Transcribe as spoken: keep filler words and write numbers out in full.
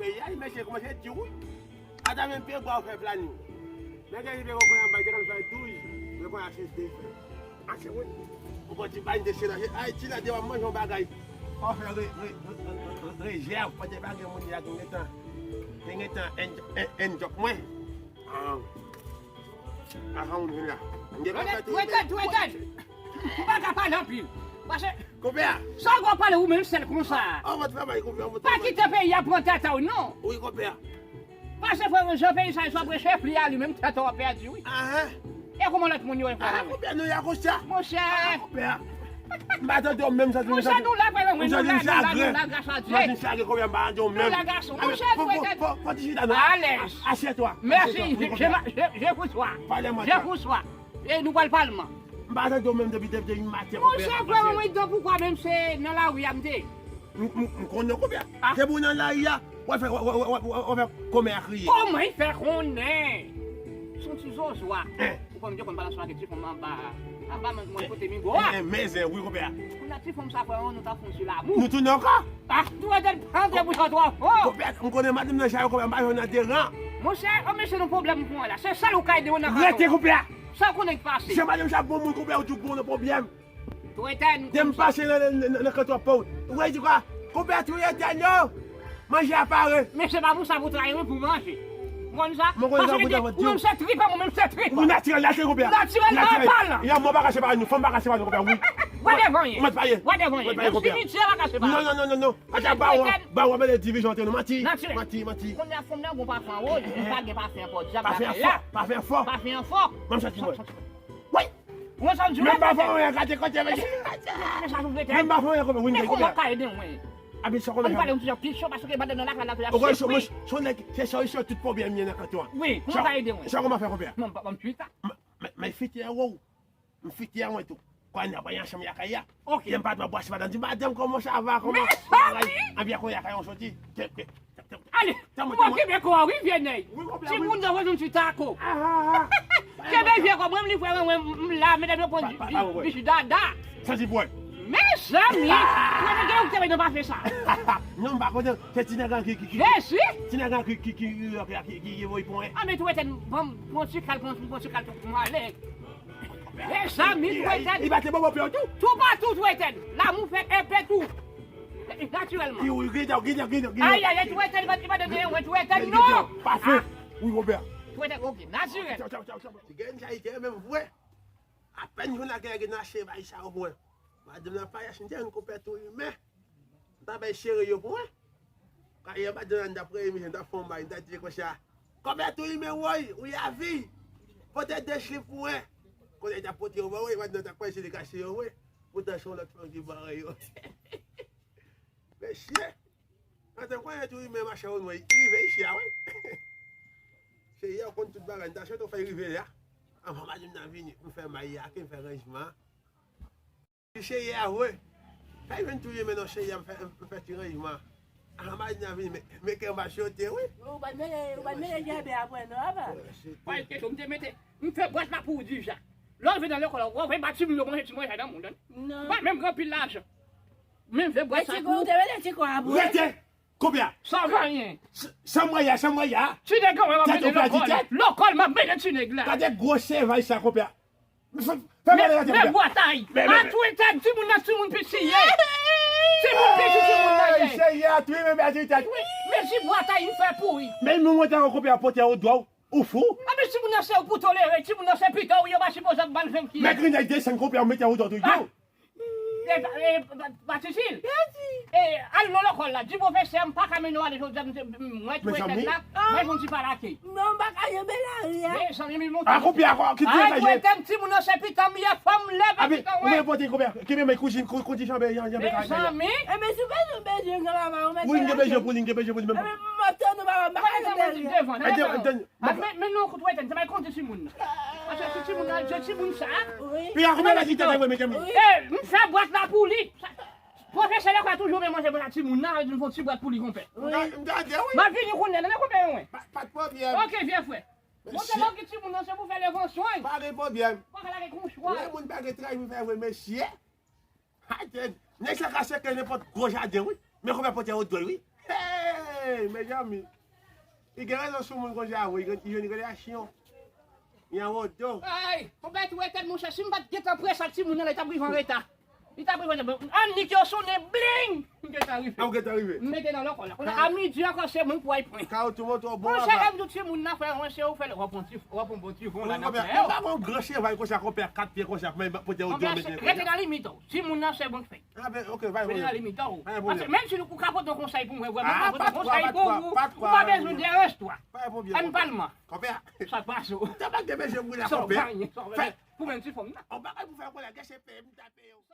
Peyi a, mesye kòmanse di wi. Ata menm pye bwa ou fè plani. Nèg a rive konprann anba, te konn fè douz, men konn achte de fè. Achte wi. Ou konn ti bay de chena, Ayiti la devan manje yon bagay. Ou fè re, re, re, re, rezèv, pote pa gen moun la ki gentan, ki gentan en, en, en jòk mwen. Ah. Ah, ou vin la. M gen Dwetèd, dwetèd, dwetèd. Ou pa ka pale anpil. Paske Konpè a. Sa w ap pale ou menm sèl konsa. An mòd travay konpè, an mòd Pa travay. Kite peyi a pran tèt a w non. Wi konpè a. Pase frè Jan peyi sa yo ap preche pli a li menm tèt ou ap pèdi wi. Ahan. E kòman lòt moun yo fè Ah, konpè a, nou ya konsa. Monchè. Ah, konpè a. M pa tande w menm santi m Monchè santi nou la frè mwen, nou la, nou la, nou la gras a Dye. Santi m chage konpè a, m pa tande w menm. Nou la gason. Monchè fò, fò, fò, fò ti chita non. Alèz. Asyètwa. Mèsi. Je, je, je vous sois. Pale mwen. Je vous sois. E nou pral palman. M pa tande w menm depi, depi, depi maten konpè. Monchè frè mwen, donk poukwa menm se nan lari a m te ye? M, m, m konnen konpè. Ah. Depi w nan lari a, w ap fè, w ap, w ap, w ap, w ap fè kòmè a kriye. Kòman y fè konnen? Se yon ti zozo a. Hein. Ou konn, yo konn pale ansanm ak ti fanm anba, anba mwen, mwen kote migo a. Hein, men zen, wi konpè. Kounye a ti fanm sa frè mwen, nou ta fè yon ti lanmou. Nou tounen ankò? Ah, nou ete antre bouch an twò fò. Konpè, m konnen madanm nan chak konpè, m pa jwenn nan deran. Monchè, o mesye nou pwoblèm pou mwen la. Se sèl ou ka ede mwen nan Rete kanton. Konpè. Sa w konnen k pase? Se madanm sa bon moun konpè, ou di w bon nan pwoblèm. Tou etèn. Depi m pase nan, nan, nan, nan kanton pa w. Ou wè di kwa? Konpè tou etèn yo. Manje a pare. Men se pa pou sa pou trayi wi pou manje. Ou konn sa? Mwen konn sa Paske pou di, ta fè ou menm se trip, mwen menm se trip. Ou natirèl, natirèl konpè. Natirèl nan pal. Yon mò pa ka separe nou, fanm pa ka separe nou konpè, wi. Wa devan ye. Mwen pa ye. Wa devan ye. Mwen pa ye konpè. Menm simityè pa ka separe. Non, non, non, non, non. Ata ba w, ba w mele divizyon antre nou. Manti. Natirèl. Manti, manti. Kounye a fanm nan gon pafen wòz, li pa gen pafen an pòdyab. Pafen an fò, pafen an fò. Pafen an fò. Manm chak ki mwen. Wi. Mwen sa m di w. Menm pa fè anyen, gade kote men. Men sa nou vle tè. Menm pa fè anyen konpè, wi, men konpè. Kòman ka ede mwen? Abi sa konpè. Ann pale yon ti jan pi cho paske madanm nan lakay la tou y ap sipli. Son nèg, se solution tout pwoblèm li nan kanton an. Wi, kòman ka ede mwen? Sa kòman fè konpè? Non, pa m twit sa. Men fite a wou. M fite a mwen tou. Kwa n ap ansanm lakay la. Ok. Lè m pa t wè bwase madanm di, madanm, kòman sa va? Kòman bagay? Anpi a kounye a kay yon soti. Ale, ou okipe kò a wi, vye nèg. Timoun nan vòt yon ti tako. Kenbe vye kò, mwen m li frè mwen, mwen m la, medam yo pran bichi dada. Santi bwè. Mezanmi, mwen te gen yon ki te nan pa fè sa. Non, m pa konnen, se ti nèg lan ki, ki, ki. Jezi! Ti nèg lan ki, ki, ki, ki, ki, ki voye pwen. Anben tou etèn, ban m pran ti kal, pran, pran ti kal pou m ale. Mezanmi, tou etèn. Li bate bobo pye tou. Toupatou, tou etèn. Lanmou fè enpe tou. Natirèlman. Wi, wi, gide, gide, gide, gide. Ay, ay, ay, tou etèn, li pa, li pa de deyen, tou etèn, non. Pafen. Wi, konpè. Tou etèn, ok, natirèl. Tchaw, tchaw, tchaw, tchaw. Ti gen sa, li te menm vre. Apèn jwenn la gen, gen nan cheval sa yo mwen. Madanm nan pa yas, m te konpè tou imen. M pa bay sere yo pou mwen. Kay anba dan nan, dapre emisyon, t ap fè yon bay, m ta di konsa. Konpè tou imen woy, ou ya vi. Pote de chif pou mwen. Kote ta pote yo ba woy, madanm ta kwè se li kache yo woy. Poutan se yon lòt fanm ki bare yo. Mesye. Antan konnen tou imen machan ou nwen, rive isi a wi. Se yè ou konn tout bagay, m ta swete w fè rive la. Anvan madanm nan vini, m fè may la, ke m fè ranjman an. Li seye a vre. Sa jwenn tou ye men non seye a m fè, m fè ti ranjman. Anba di nan vini men, men kè m pa chote wi. Ou pa t mele, ou pa t mele djabè apre non apa. Pa gen kesyon, m te mete, m fè bwat la pou ou deja. Lè w rive nan lekòl la, w ap wè timoun yo manje ti manje nan moun. Non. Pa menm gen anpil lajan. Men fè bwat sa pou ou. Ou te mete ti kò apre. Rete! Konbyen? Sa va anyen. San mwen ya, san mwen ya. Ti nèg la, w ap mete lekòl. Lekòl m ap mete ti nèg la. Gade gwo sevaj sa konbyen. Men bwatay. A tou etèn, timoun nan timoun piti ye. Timoun piti timoun nan ye. Seyè a tou men bèl tèt wi. Men ti bwatay m fè pouri. Men nou mwen tankou konbyen pote ou dwa ou fou. A men timoun nan se ou pou tolere, timoun nan se pita w, yo pa sipoze ap ba l venki. Men grenn desann konbyen mete ou dwa tou. Patisil. Al nan lekòl la, di pwofesè m pa ka mennen w ale jodi a, mwen tou etèn la, mwen fon ti pa lakay. Non, m pa ka janbe lari a. Mezanmi, men monte. A konbyen ankò ki ti etèn? Ay, timoun nan se pita m ye, fò m leve pita m. Ou mwen pote konbyen? Ki men kouzin, kouzin janbe, janbe kay. Mezanmi. E men si w bezwen, bezwen gen papa ou mèt. Wi, gen bezwen pou li, gen bezwen pou li menm. E men m ap tann ou papa, m pa ka janbe lari a. Men, men non, kout weten, se bay konte timoun nan. Paske se timoun nan, se timoun sa. Wi. Pi a konbyen la ki te vre, medam? E, m fè bwat la pou li. Pwofesè lekòl toujou men manje pou timoun nan, m fè yon ti bwat pou li, konpè. Wi. M gade, wi. M ap vini kounye a, nan konpè mwen. Pa, pa t pwoblèm. Ok, vye frè. Montre mwen ki timoun nan se pou fè levansyon. Pa gen pwoblèm. Pa ka lage konchwa. Lè moun pa gen travay pou fè vre, mesye. Nèg sa ka seke nenpòt gwo jaden, wi. Men konbyen pote ou dwe, wi. Hey! Ey, mezanmi, li gen rezon sou moun konsa, wi, li jwenn relasyon. Li an wodo. Ay, konpè tou etèn monchè, si m pa t gentan prese ak timoun nan la, li t ap rive an reta. Li t ap rive an reta. Annik yo sonnen, bling! M gentan rive. Ou gentan rive. M mete nan lòkò la. Kounye a midi ankò se mwen k pral pran. Kawo tou mwen twò bon. Monchè, lè m di w timoun nan fè yon se ou fè l w ap pran ti, w ap pran bon ti von la nan pè. Ou pa pran yon gran cheval konsa, konpè, kat pye konsa, pou mwen pote yon djòl mete. Rete nan limit ou. Timoun nan se mwen k fè. Ah ben, ok, pa gen pwoblèm. Pa gen pwoblèm. Menm si ou ka pote yon konsèy pou mwen, vrèman, ou ka pote yon konsèy pou ou, ou pa bezwen deranje twa. Pa gen pwoblèm. Ann palman. Konpè. Sa k pase w? Tabak de bezwen brile konpè. Fè. Pou menm ti fanm nan. Yon bagay pou fè konpè, gen se peye m ta peye w.